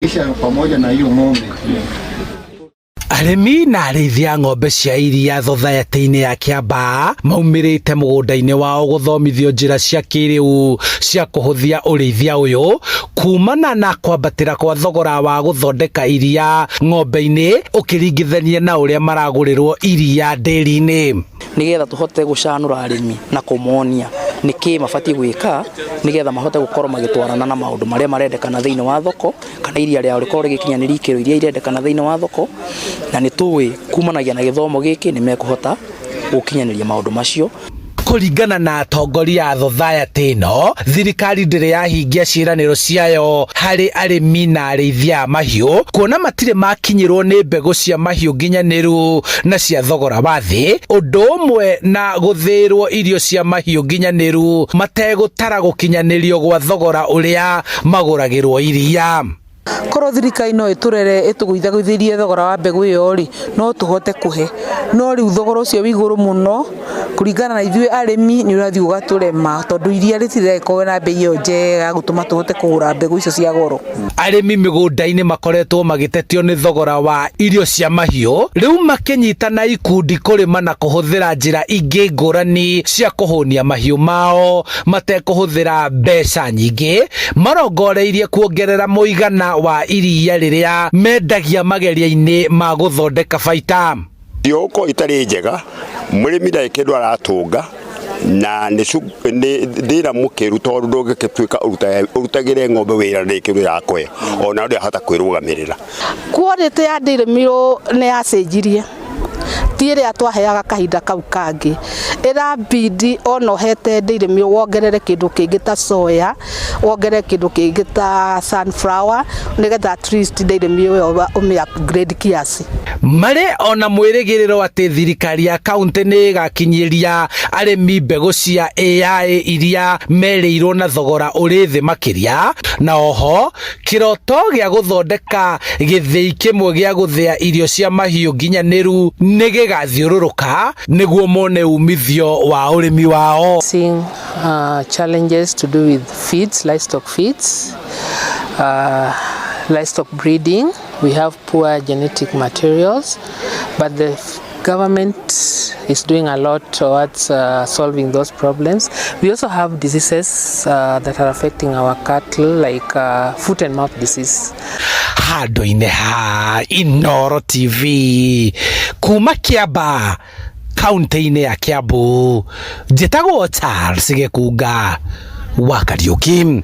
Kisha pamoja na hiyo ng'ombe. Arĩmi na arĩithi a ng'ombe cia iria thothaitĩ-inĩ ya Kiambaa maumĩrĩte mũgũnda-inĩ wao gũthomithio njĩra cia kĩrĩu cia kũhũthia ũrĩithia ũyũ kumana na kwambatĩra kwa thogora wa gũthondeka iria ng'ombe-inĩ ũkĩringithania na ũrĩa maragũrĩrwo iria ndĩri-inĩ. Nigetha tũhote gũcanũra arĩmi na kũmonia nĩkĩ mabatiĩ gwĩka nigetha mahote gũkorwo magĩtwarana na maũndũ marĩa marendekana thĩinĩ wa thoko, kana iria rĩao rĩkorwo rĩgĩkinyanĩria ikĩro iria irendekana thĩinĩ wa thoko. Na nĩ tũĩ kumanagia na gĩthomo gĩkĩ nĩ mekũhota gũkinyanĩria maũndũ macio. Kũringana na atongoria a thothaitĩ ĩno, thirikari ndĩrĩ yahingia ciĩranĩro ciayo harĩ arĩmi na arĩithia a mahiũ, kuona matirĩ makinyĩrwo nĩ mbegũ cia mahiũ nginyanĩru na cia thogora wa thĩ, ũndũ ũmwe na gũthĩĩrwo irio cia mahiũ nginyanĩru mategũtara gũkinyanĩrio gwa thogora ũrĩa magũragĩrwo iria. Korwo thirikari no ĩtũrere, ĩtũgũithagũithĩrie thogora wa mbegũ ĩyo rĩ, no tũhote kũhe, no rĩu thogora ũcio wĩ igũrũ mũno kũringana na ithuĩ arĩmi, nĩ ũrathiĩ ũgatũrema tondũ iria rĩtiragĩkorwo na mbei ĩyo njega ya gũtũma tũhote kũgũra mbegũ icio cia goro. Arĩmi mĩgũnda-inĩ makoretwo magĩtetio nĩ thogora wa irio cia mahiũ, rĩu makĩnyitana ikundi kũrĩma na kũhũthĩra njĩra ingĩ ngũrani cia kũhũnia mahiũ mao matekũhũthĩra mbeca nyingĩ, marongoreirie kuongerera mũigana wa iria rĩrĩa mendagia mageria-inĩ ma gũthondeka baita. Irio gũkorwo itarĩ njega, mũrĩmi ndarĩ kĩndũ aratũnga, na nĩ thĩna mũkĩru tondũ ndũngĩgĩtuĩka ũrutagĩre ng'ombe wĩra ndĩrĩ kĩndũ ĩrakũhe, ona ndĩrahota kwĩrũgamĩrĩra. Quality ya dairy meal nĩ yacenjirie, ti ĩrĩa twaheaga kahinda kau kangĩ. Ĩrabidi ona ũhete dairy meal wongerere kĩndũ kĩngĩ ta soya, wongerere kĩndũ kĩngĩ ta sunflower, nĩgetha at least dairy meal ĩyo ũmĩ upgrade kiasi. Marĩ ona mwĩrĩgĩrĩro atĩ thirikari ya kaunti nĩ ĩgakinyĩria arĩmi mbegũ cia AI iria merĩirwo na thogora ũrĩ thĩ makĩria, na oho kĩroto gĩa gũthondeka gĩthĩi kĩmwe gĩa gũthĩa irio cia mahiũ nginyanĩru nĩ gĩgathiũrũrũka nĩguo mone umithio wa ũrĩmi wao. Seeing challenges to do with feeds, livestock feeds, livestock breeding. We have poor genetic materials, but the government is doing a lot towards solving those problems. We also have diseases that are affecting our cattle, like foot and mouth disease. Handũ-inĩ ha Inoro TV kuma Kiambaa, kaunti-inĩ ya Kiambu, njĩtagwo Charles Gĩkunga wa Kariũki.